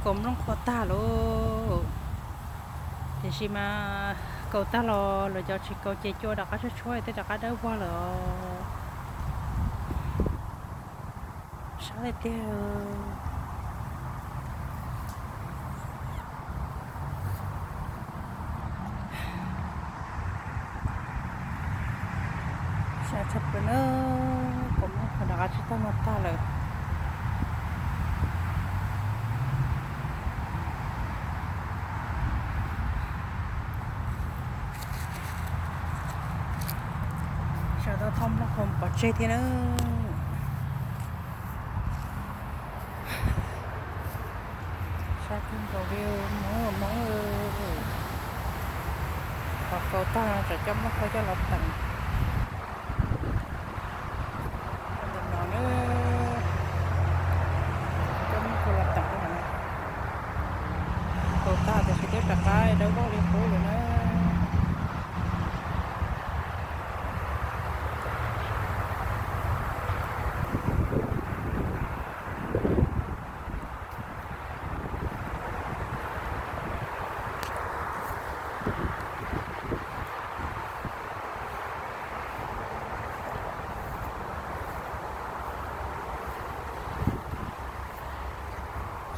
Kaus nplooj qhuav tag lauj, tiam sis mas kaus tag los lawv cov tsis kaus ces cua rov qab tshuab tshuab thiaj rov qab dawb vog lawm os. Sab tiag tiag. Sab tshaj plaws na, kaus nplooj qhuav rov qab tshuab tag no tag lawm. Sab tau thauj nplooj qhuav pov tseg thiab na. Sab kawg nkaus li, Hmoob Hmoob, qhov kaus tag tseem coj muab khau coj los teem. Ntawm no na, coj muab khau los teem no. Kaus tag tiam sis twb rov qab dawb vog li qub lawm na.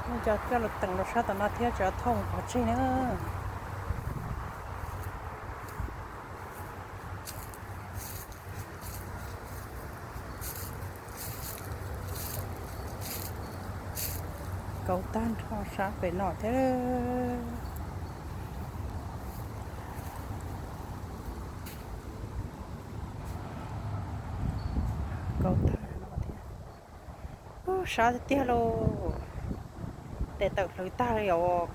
Muab coj coj los teem rau sab tom no thiab tseem thauj mus pov tseg na. Kaus tag nrho sab pem no thiab. Kaus tag no thiab. Sab tiag tiag lauj. Tes tawm hlwv tag li os.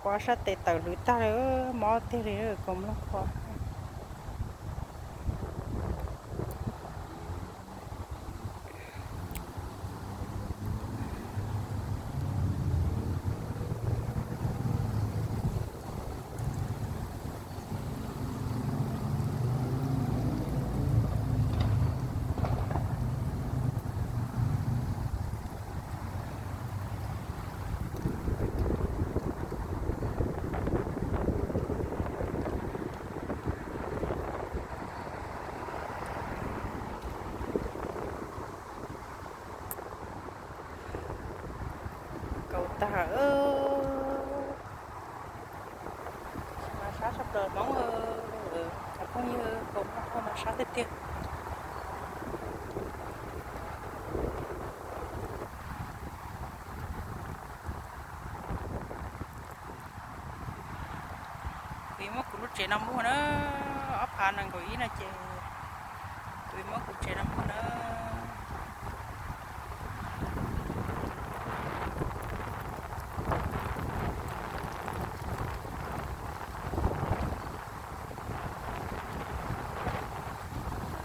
Kuv sab tes tawm hlwv tag li, mob tiag li kaus nplooj qhuav. Kaus tag, mas sab tshaj plaws Hmoob, cov phooj ywg, kaus nplooj qhuav mas sab tiag tiag. Kuv yuav muab kuv lub tsev no muag na, ob phav nees nkaum ib no ces kuv yuav muab kuv tsev no muag na.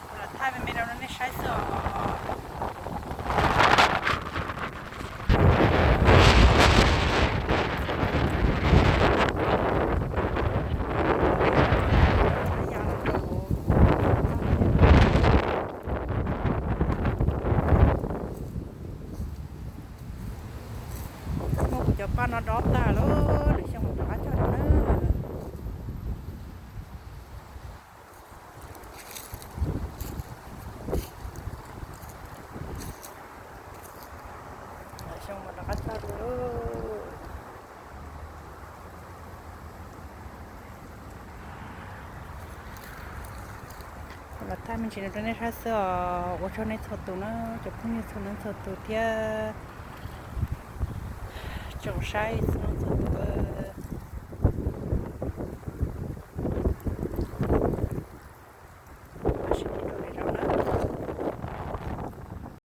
Kuv lam thaij me me rau nej saib xwb os. Muab kuv cov paj no dob tag lawm, lwm xyoo mam rov qab cog dua na. Lwm xyoo mam rov qab cog dua lauj. Los thaij me ntsis no rau nej saib xwb os, ua tsaug nej txhua tus na, cov phooj ywg txhua leej txhua tus thiab tsoom saib txhua leej txhua tus.